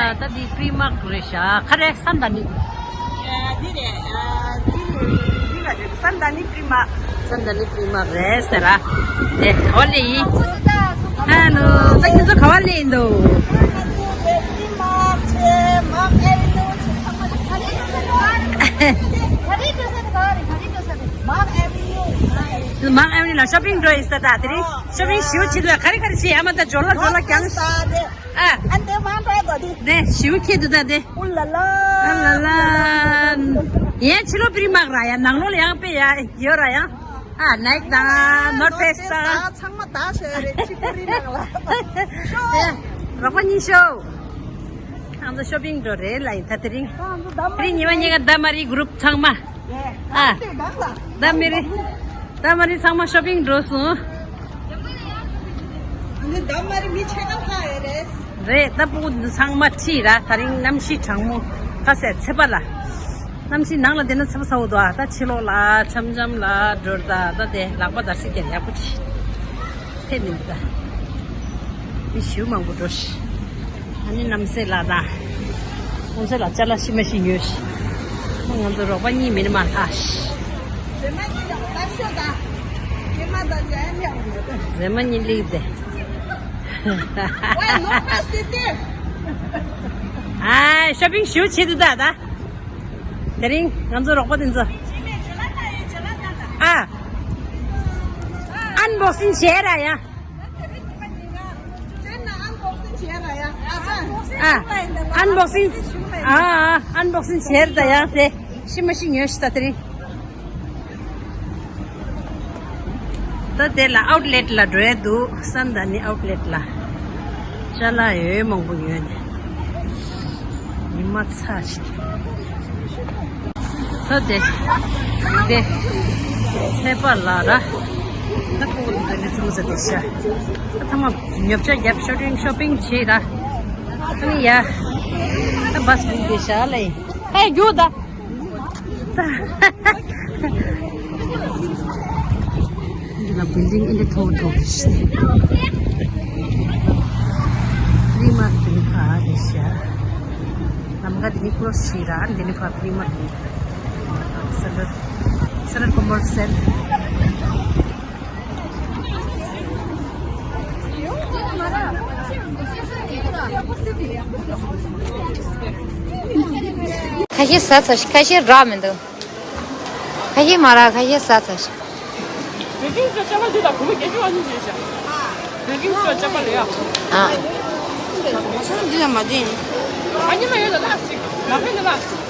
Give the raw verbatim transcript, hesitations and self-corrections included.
ད་འདི་པི་རི་མག་རེད་ཤག་ག་རེ། སན་ད་ནི། ཨ། འདི་རེད། ཨ། འདི་རེད། འདི་ག་རེད། སན་ད་ནི་པི་རི་མག་སན་ད་ནི་པི་རི་མག་རེད་ཟེར་ར། དེ་ག་བ་ལེན་ཡིན། ཧ་ལོ། ད་ཁྱེད་ཚོ་ག་བ་ལེན་འདུག་མག་ཨེ་ཝེ་ནིའུ་ལ་ཤོ་པིང་འགྲོ་ཡིན་ས། ད་དེ་རིང་ཤོ་པིང་ཞེ་པོ་བྱེད་འདུག་ག་རེ་ག་རེ་བྱེད། ཨ་མ། ད་ཇོ་ལ་ཇོ་ལ་རྒྱང་། ཨ། ཨན་དེ་མ་འགྲོ་དོ་དེ། ནས་ཞིའུ་ཁྱེད་དུ་ད་དེ། ཨུ་ལ་ལ། ཨ་ལ་ལ། ཡང་ཕྱི་ལོགས་པི་རི་མག་ར་ཡ། ནང་ལོགས་ལ་ཡང་དཔེ་ཡ་ཡོད་ར་ཡ། ཨ། ནའིཀ་དང་ནོར་ཕེ་སི་དང་། ཚང་མ་ད་ཤོད་རེད། ཕྱི་པི་རི་མག་ལ། དེ་རོགས་པ་གཉིས་ཤོག་ང་ཚོ་ཤོ་པིང་འགྲོ་རེད་ལ་ཡིན་ད་དེ་རིང་། དེ་རིང་ཉི་མ་གཉིས་ཀ་ད་མ་རི་གུ་རུབ་ཚང་མ། ཨ། ད་མི་རེད། ད་མ་རི་ཚང་མ་ཤོ་པིང་འགྲོ་སོང་། ད་མ་རི་མི་ཆེ་ཁ་ལྷག་ཡོད་རེད། རེད། ད་སྤུ་གུ་ཚང་མ་ཁྲིད་ར། ད་རིང་གནམ་གཤིས་གྲང་མོ། ཁ་ཟས་ཚེས་པ་ལ། གནམ་གཤིས་ནང་ལ་བསྡད་ན་ཚེས་པ་ཚ་བོ་འདུག་ཨ། ད་ཕྱི་ལོགས་ལ་འཆམ་འཆམ་ལ་འགྲོ་ར། ད་ད་དེ་ལག་པ་འདར་སིག་དེ་ཡག་པོ་བྱེད། ཐེབས་མི་འདུག་ད། མི་ཞེ་པོ་མང་པོ་འགྲོ་ཤག་ཨ་ནི་རྣམ་སྲས་ལགས་དང་། རྣམ་སྲས་ལགས་ཅ་ལག་ཤི་མ་ཤི་ཉོས་ཤག་ང་ཚོ་རོགས་པ་གཉིས་མིན་མ་ལྷག་ཤག་མཛེས་མ་གཉིས་ལེགས་ཏེ། ཨ། ཤོ་པིང་ཞེ་པོ་བྱེད་འདུག་ད་ད། དེ་རིང་ང་ཚོ་རོགས་པ་དེ་ཚོ། ཨ། ཨན་བོག་སིང་བྱས་ར་ཡ། ཨ། ཨན་བོག་སིང་། ཨ། ཨ། ཨན་བོག་སིང་བྱས་ར་ད་ཡ། དེ་ཤི་མ་ཤི་ཉོས་ཤག་ད་དེ་རིང་། ད་དེ་ལ་ཨའུཊ་ལེཊ་ལ་འགྲོ་ཡ་འདུག་སན་ད་ནི་ཨའུཊ་ལེཊ་ལ། ཅ་ལག་ཡོད་མང་པོ་ཉོས་ནས། ཉི་མ་ཚ་ཞིག་ད་དེ། དེ། ཚེས་པ་ལ་ར། ད་ཁོ་བོ་དེ་ནི་ཚོང་ཟ་དེ་ཤ། ད་ཐ་མ་ཉོ་ཆ་རྒྱབ། ཤོ་པིང་ཤོ་པིང་བྱེད་ར། ཨ་ནི་ཡ། ད་བྷ་སི་འདུག་དེ་ཤ་ལེ། ཧེ་རྒྱུག་ད། འདི་ལ་བིལ་ཌིང་ཨིན་དྲ་མཐོ་པོ་འདུག་ཤག་པི་རི་མག་འདི་ནི་ཕ་རེད་ཤག་ལམ་ཁ་འདི་ནི་ཀོ་ལོ་སི་བྱས་ར། འདི་ནི་ཕ་པི་རི་མག་འདི། སེན་ཊར། སེན་ཊར་ཀོ་མར་སི་སེན་ཊར། ཁ་ཤས་ཟ་ཚར་ཤག་ཁ་ཤས་རག་མི་འདུག་ཁ་ཤས་མ་རག་ཁ་ཤས་ཟ་ཚར་ཤག་བོད་ཀྱི་ཅ་ལག་འདི་དང་བུ་མོ་སྐད་ཅོར་ཨ་ནི་བྱས་ཤག་བོད་ཀྱི་ཅ་ལག་ལ་ཡ། ཨ། ང་ཚོ་འདི་ལ་མ་བསྟན། ཨ་ནི་མ་ཡོད་ལ་ལགས་ཤིག་མ་ཕན་ན་ལགས།